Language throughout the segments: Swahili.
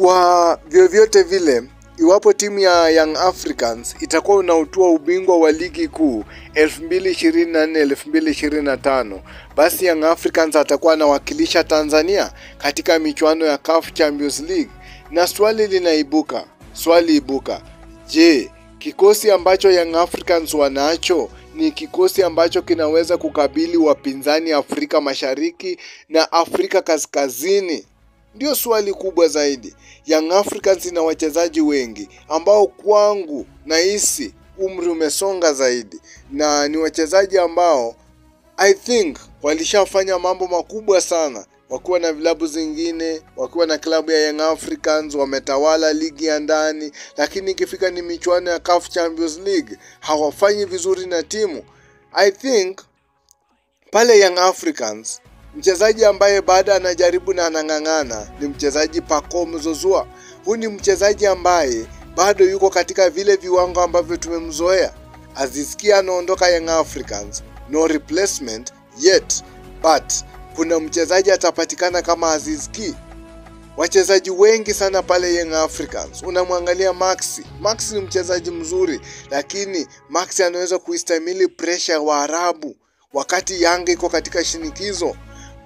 Kwa vyovyote vile, iwapo timu ya Young Africans itakuwa unautua ubingwa wa ligi kuu 2024-2025, basi Young Africans atakuwa anawakilisha Tanzania katika michuano ya CAF Champions League. Na swali linaibuka, swali ibuka, je, kikosi ambacho Young Africans wanacho ni kikosi ambacho kinaweza kukabili wapinzani Afrika Mashariki na Afrika Kaskazini? Ndio swali kubwa zaidi. Young Africans ina wachezaji wengi ambao kwangu nahisi umri umesonga zaidi, na ni wachezaji ambao I think walishafanya mambo makubwa sana wakiwa na vilabu zingine, wakiwa na klabu ya Young Africans, wametawala ligi ya ndani, lakini ikifika ni michuano ya CAF Champions League hawafanyi vizuri na timu. I think pale Young Africans mchezaji ambaye baada anajaribu na anang'ang'ana ni mchezaji Pacome Zouzoua. Huyu ni mchezaji ambaye bado yuko katika vile viwango ambavyo tumemzoea. Aziz Ki anaondoka Young Africans, no replacement yet, but kuna mchezaji atapatikana kama Aziz Ki. Wachezaji wengi sana pale Young Africans. Unamwangalia Maxi. Maxi ni mchezaji mzuri, lakini Maxi anaweza kuistahimili pressure ya Waarabu wakati Yanga iko katika shinikizo.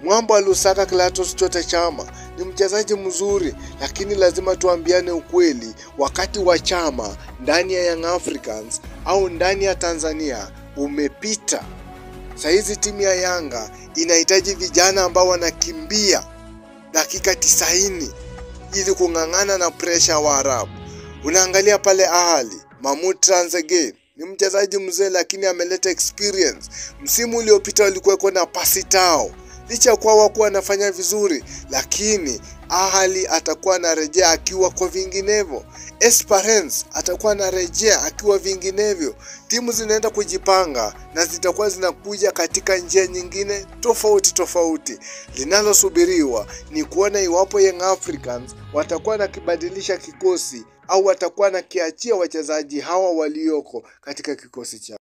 Mwambo Lusaka Clatous Chota Chama ni mchezaji mzuri, lakini lazima tuambiane ukweli, wakati wa Chama ndani ya Young Africans au ndani ya Tanzania umepita. Saizi timu ya Yanga inahitaji vijana ambao wanakimbia dakika 90 ili kung'ang'ana na presha wa Arabu. Unaangalia pale Ahali, Mahmoud Tranzegate ni mchezaji mzee lakini ameleta experience. Msimu uliopita walikuwa na Pasitao, licha ya kuwa hawakuwa wanafanya vizuri, lakini Ahali atakuwa anarejea akiwa kwa vinginevyo. Esperance atakuwa anarejea akiwa vinginevyo. Timu zinaenda kujipanga na zitakuwa zinakuja katika njia nyingine tofauti tofauti. Linalosubiriwa ni kuona iwapo Young Africans watakuwa na kibadilisha kikosi au watakuwa na kiachia wachezaji hawa walioko katika kikosi chao.